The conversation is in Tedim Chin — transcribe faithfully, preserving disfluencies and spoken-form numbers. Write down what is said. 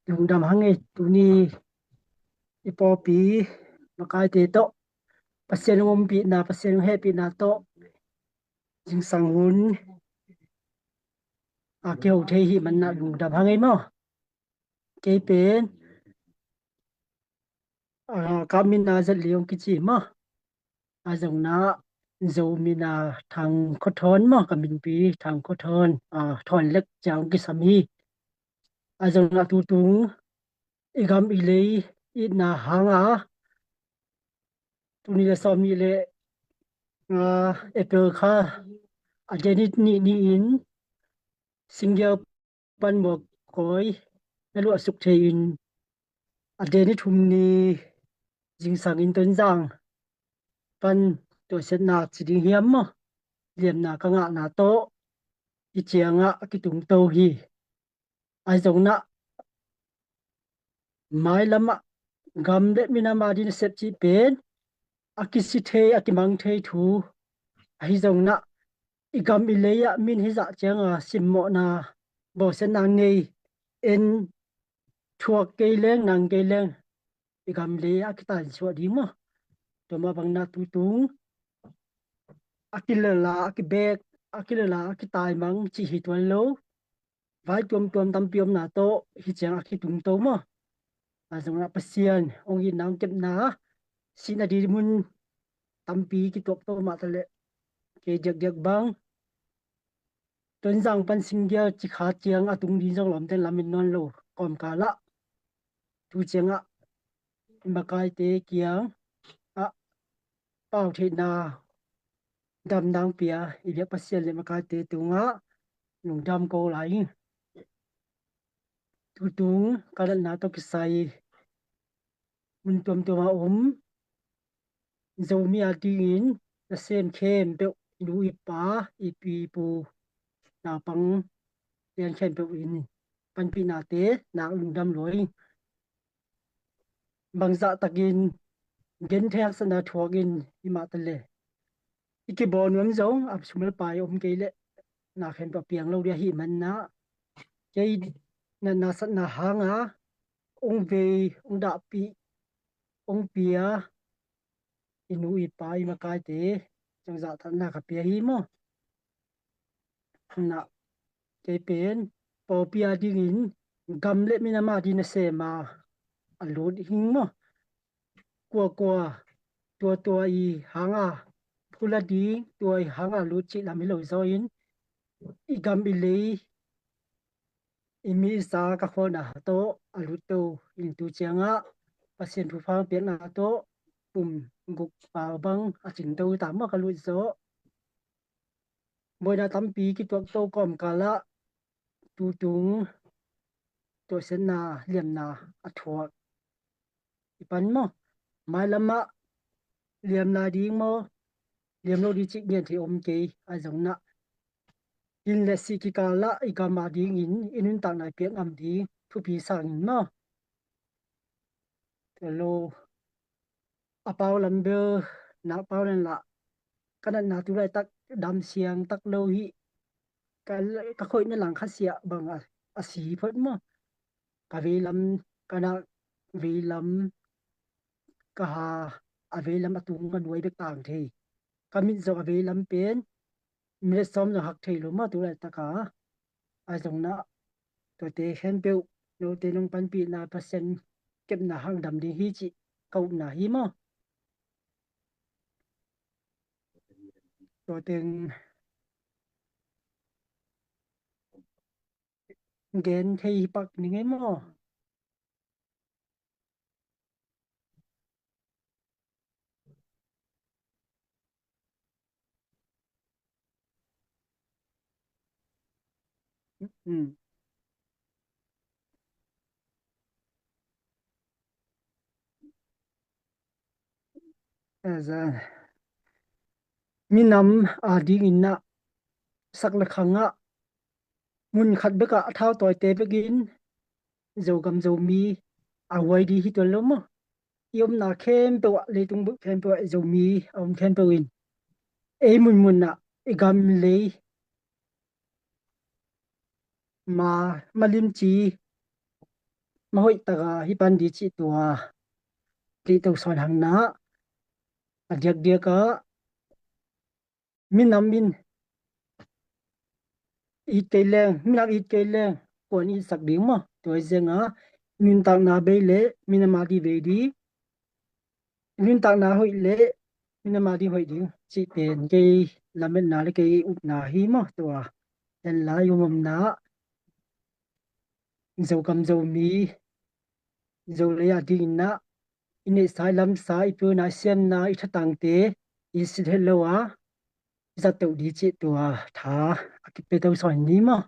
Lungdam hang ei, tuni i pawlpi makaite tawh Pasian hong ompihna, Pasian hong hehpihna tawh zingsang hun a kiho thei hi manah lungdam hang ei maw. Kei pen, ah, ka min a Zat Liau kici maw. A zong na Zo min a Thang Khua Thawn maw, ka minpi Thang Khua Thawn, ah, Thawn Lek ciang kisam hi. A zong na tutung i gam i lei itna hanga tuni le sawm nih le, ah, April kha a denit nih ni-in Singial pan Muakkawi na luahsuk thei-in a denit thum ni zingsang in Tonzang pan tuahsiatna ci ding hiam maw, liamna ka ngahna tawh hi ciangah a kitungto hi. A zong na mailamah gam le minam a ding nasep cih pen a kisi thei, a kimang thei thu ahi zong na i gam i lei ah min hizah cianga simmawhna bawlsiatna ngei en thuak kei leng, nang kei leng i gam lei a kitansuah ding maw. Tua mah bang na tutung a kilala, a kibek, a kilala, a kitaimang cih hi tuan lo. Vai tuamtuam tampi omna tawh hi ciang a kitungto maw. A zong na Pasian hong itna hong kepna sihna ding mun tampi kituak to mah taleh kei diakdiak bang Tonzang pan Singial cikha ciang a tung ding zong lawmten lamin nawn lo kawmkalah tu ciangah makaite kiang ah pau theihna damdang pia i biak Pasian le makaite tungah lungdam ko lai hi. Tutung ka natna tawh kisai mun tuamtuam a om Zomi a dingin nasem khempeuh, i nu i pa, i pi i pu, naupang lian khempeuh in panpihnate nak lungdam lua hi. Bangzah takin genthei haksatna thuakin i mah taleh i kibawl nuam zong a sum le pai om kei leh na khempeuh a piang lo ding ahih manah kei natna satna hanga ong vei, ong dahpih, ong pia i nu i pa i makaite zong zahtakna ka pia hi maw. Na kei pen pawlpi a dingin gam le minam a ding nasem a a lut hing maw. Kuakua tuatua i hanga phula ding, tua i hanga lut cih lam hi lo zaw in i gam i lei, i mi i sa ka khualna tawh a lutto in tu ciangah Pasian thupha piakna tawh kum guk pau bang a cingto ta maw ka lut zawh. Buaina tampi kituakto kawmkalah tutung tuahsiatna liamna a thuak i pan maw. Mailamah liam lai ding maw, liam lo ding cih ngen thei om kei a zong na. Hin le sih kikalah i gam a dingin i nuntakna i piak ngam ding thupi sangin maw. Tua lo a pau lam bel nak pau len lah ka natna tu laitak dam siang tak lo hi. Ka, ka khoihna lang kha siah bang a, a si phot maw. Ka veilam, ka nak veilam, ka ha a veilam a tung a nuai bek tang thei. Ka mit zawh a veilam pen minute sawm zong hak thei lo maw tu laitaka. A zong na tuate khempeuh note nong panpihna Pasian kepna hang dam ding hi cih ka upna hi maw. Tua teng gen thei hi pak ning ei maw. Minam adingin ah sak le khangah mun khat bekah a thautawite bekin Zogam Zomi a huai ding hi tuan lo maw. I omna khempeuh ah, leitung khempeuh ah Zomi a om khempeuh in ei munmun ah i gam lei ma, malimci, hoih taka hi pan di cih tua. Tlihto sawn hang na a diakdiak ah minam in it kei leng, minam it kei leng kuan itsak ding maw? Tua hi zianga nuntakna bei le minam a di bei di, nuntakna hoih le minam a di hoih ding cih pen kei lametna le kei upna hi maw? Tua en lai umomna Zokam Zomi Zolei a dingin ah i neihsa i lamsa i puana i siamna i thatangte i sit het lo a i zattoh di cih tua tha a kipeto sawn ni maw?